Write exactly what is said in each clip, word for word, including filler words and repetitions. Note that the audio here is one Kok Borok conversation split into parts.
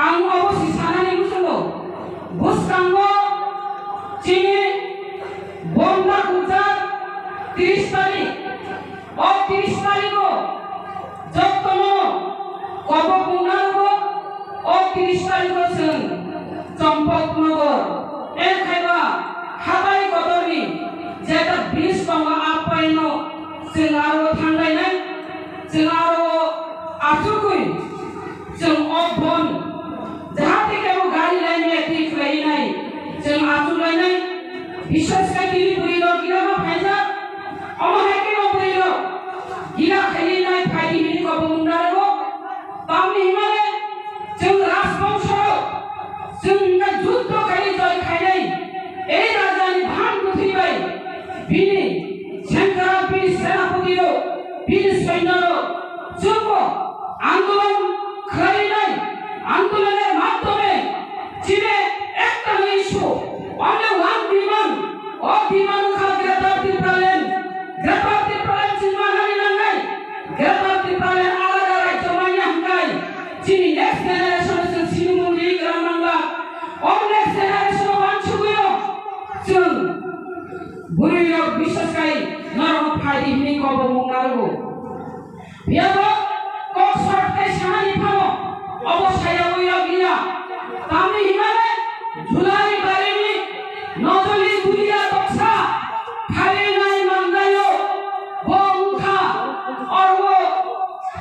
Ang obo si sanani muchungo, bwskango chini bondha kukjak tris tarik, o tris tarigo jottono kobo pungna rwgo, o tris tarigo chwng Champaknagar, tei khaiba hatai kotorni jeta bridge tongo, a poino chwng aro thanglainai, chwng aro achugwi Chwng o bon, jahate kebo gari lainai, twi khlainai, chwng achuk lainai. Biswas khe tini bwrwi rok gila ma phaijak, omo hai khe no bwrwi rok gila khainai, phaidi hini kobo mung narwgo. Tamni himale chwng rajbongso rok, chwng hwnka juddo khai joy khainai. Ei rajani bhan kwthwi bai bini sengkrak, bini senapati rok, bini soinyo rok, chwngbo andolon khlainai, andolonni madhyome chini ekta issue, only one demand, o demand wngkha Greater Tipraland, Greater Tipraland chini manani nangnai, Greater Tipraland alada rajyo manya hwnkhai, chini next generation chwng sinimung ri kwrang nangla, o next generation wansugwino chwng bwrwi rok biswas khai norok phaidi hwnwi kobo mung narwgo. Phiya bo kok sor khai sanani phano obo sayawi rok liya. Tamni himale July barini nojoli bulia toksa phainai mangayo bo wngkha orwo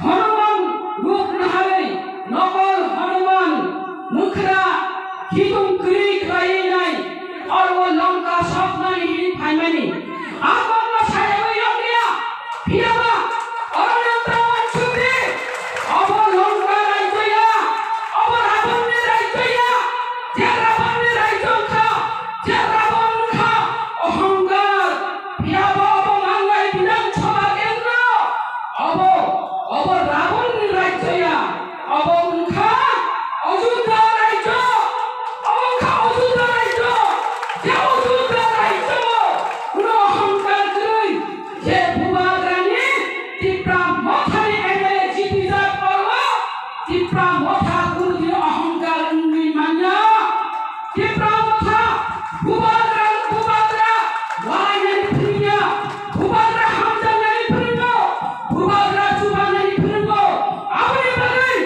Hanuman rup naharwi nokol Hanuman nukhra khitung kwrwi khlainai orwo Lanka soknani hini phaimani. Ang kokno sayawi yokliya, phiyaba oro nang ta wansukdi, obo Lanka rajyoya, obo Rabanni rajyoya, je Rabanni rajyo wngkha, je Raban wngkha ohongkar, phiyaba obo mangai Bidhan Sabha kendro, obo, obo Rabanni rajyoya, obo wngkha Ajodhya rajyo, obo wngkha Ajodhya rajyo, je Ajodhya rajyo, kuno ohongkar kwrwi, je Bubagrani Tipra Mothani M L A jitijak oro, Tipra Motha kunudino ohongkar wngwi manya. Tipra Motha Bubagra, Bubagra walainani phwrwngya, Bubagra hamjaknani phwrwngo, Bubagra chubanani phwrwngo. Aboni bagwi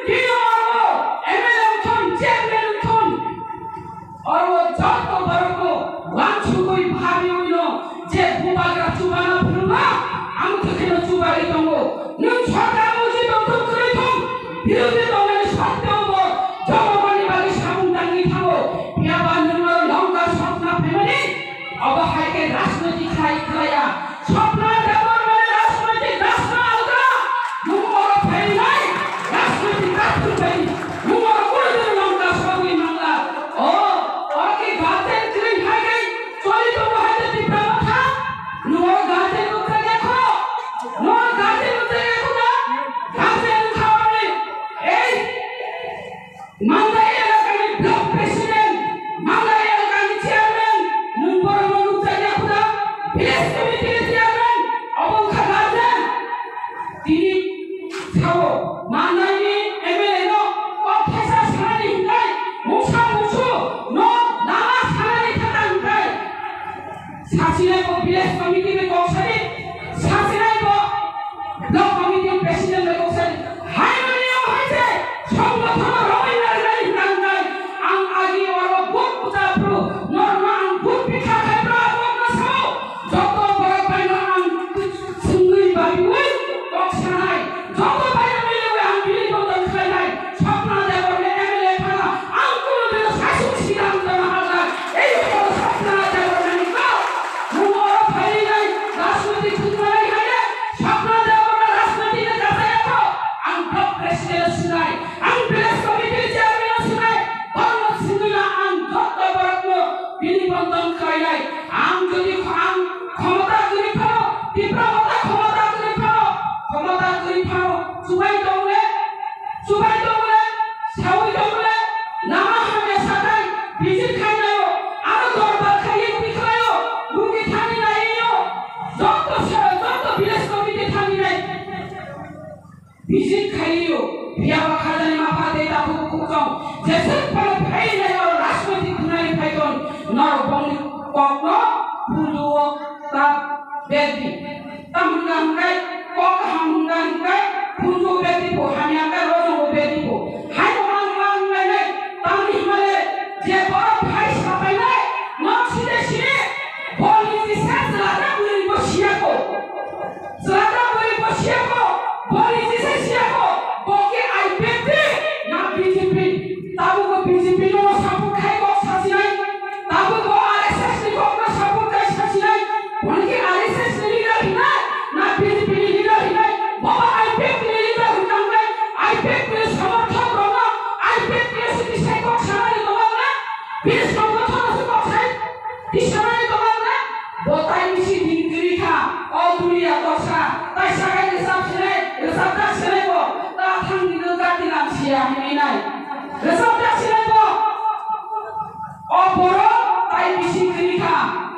tini oro M L A wngthun, chairman wngthun, oro joto borokno wansugwi phabiwino je Bubagra chubana phwrwngo, ang thwkheno chubagwi tongo. Nwng sorkar mujib tongthok kwrwi thung, birodhi tongnani satteo bo jongogoni bagwi samung tangwi thango. Phiyaba nwng oro Lanka sokna phaimani, obo hai khe rajniti khlai khlaiya. Swapna Debbarmani rajniti dasna alga, nwng oro phainai rajniti dakhil bai, nwng oro kunu din Lanka sogwi mangla. O, oro khe guardian kwrwi hai khe choli tongo hai khe Tipra Motha. Nwng oro guardian nukjakya kho? Nwng oro guardian nukjakya kho na? Guardian wngkha oni. Ei, Mandai elakani block president, Mandai elakani chairman, nwng borokno nukjakya kho na? Village committee ni chairman, obo wngkha guardian. Tini sao, Mandaini M L A no kok thesa sanani hinkai, mungsa mungsu no lama sanani thata hinkai. Sasinai bo village committee bai kok sadi, sasinai bo block committee president bai kok sadi. Hai mani o hai se, songgothon romai nari nari hinang hinkai. Ang agi oro vote bucha phru, norma ang vote bikha khai bra, ang norma sao. Joto borok bai no ang swngwi babiwi kok sanai. Joto bai no miliwi ang bini bodol khlainai. Swapna Debbarma M L A phano ang kuno dino sasuk sidang jana halnai. Ei horo Swapna Debbarma ni kok. Nwng oro phainai rajniti thwngmanai hai de. Swapna Debbarma rajniti ni jata yakho. Ang block president sinai. Ang village committee chairman sinai. Borokno singwila ang joto borokno bini bontong khlainai. Ang jodi ang khomota kwrwi phano, Tipra Motha khomota kwrwi phano, khomota kwrwi phano, chubai tongle, chubai tongle, sawi tongle, lama hamya sathai, visit khainai, aro dorbar khai yungwi khlaio, rugi thani naiyo, joto sa-, joto village committee thani nai. Visit khaio, phiya ba khajani mapha tei tabuk khukchong.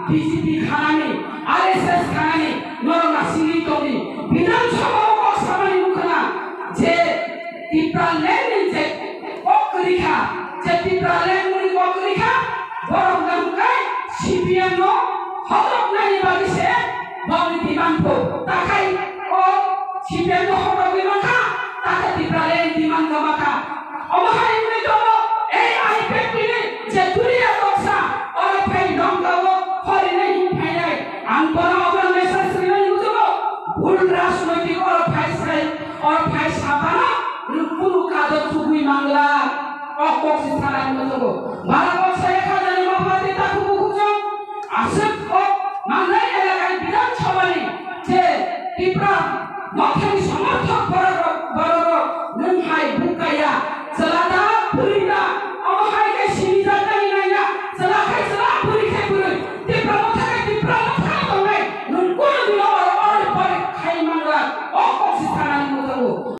B J P khanani, R S S khanani, norok na singwi tongdi. Bidhan Sabha o kok samani nukha na je Tipraland ni je kok kwrwi kha, je Tipraland ni kok kwrwi kha, borok na hwnkhe C P M no hodok nani bagwi se bongni demand pho. Takhai o C P M no hodok wi mankha, takhai Tipraland demand no mankha. Omo hai wngwi tongo, ei I P F T ni je Dulia Doksa, oro phai nongkha o horinai hin phainai. Ang bono obo message rinani muchungo, bhul rajnoitik oro phai sai, oro phai saphano, nwng kunu kajo chugwi mangla, o kok si sanani muchungo. Bara kok sai khajani mapati takhuk bukhukjwng, aswk kok mangnai elakani Bidhan Sabhani je Tipra Mothani somorthok bororok, bororok nwng hai bukaya, chwla da, bwrwi da,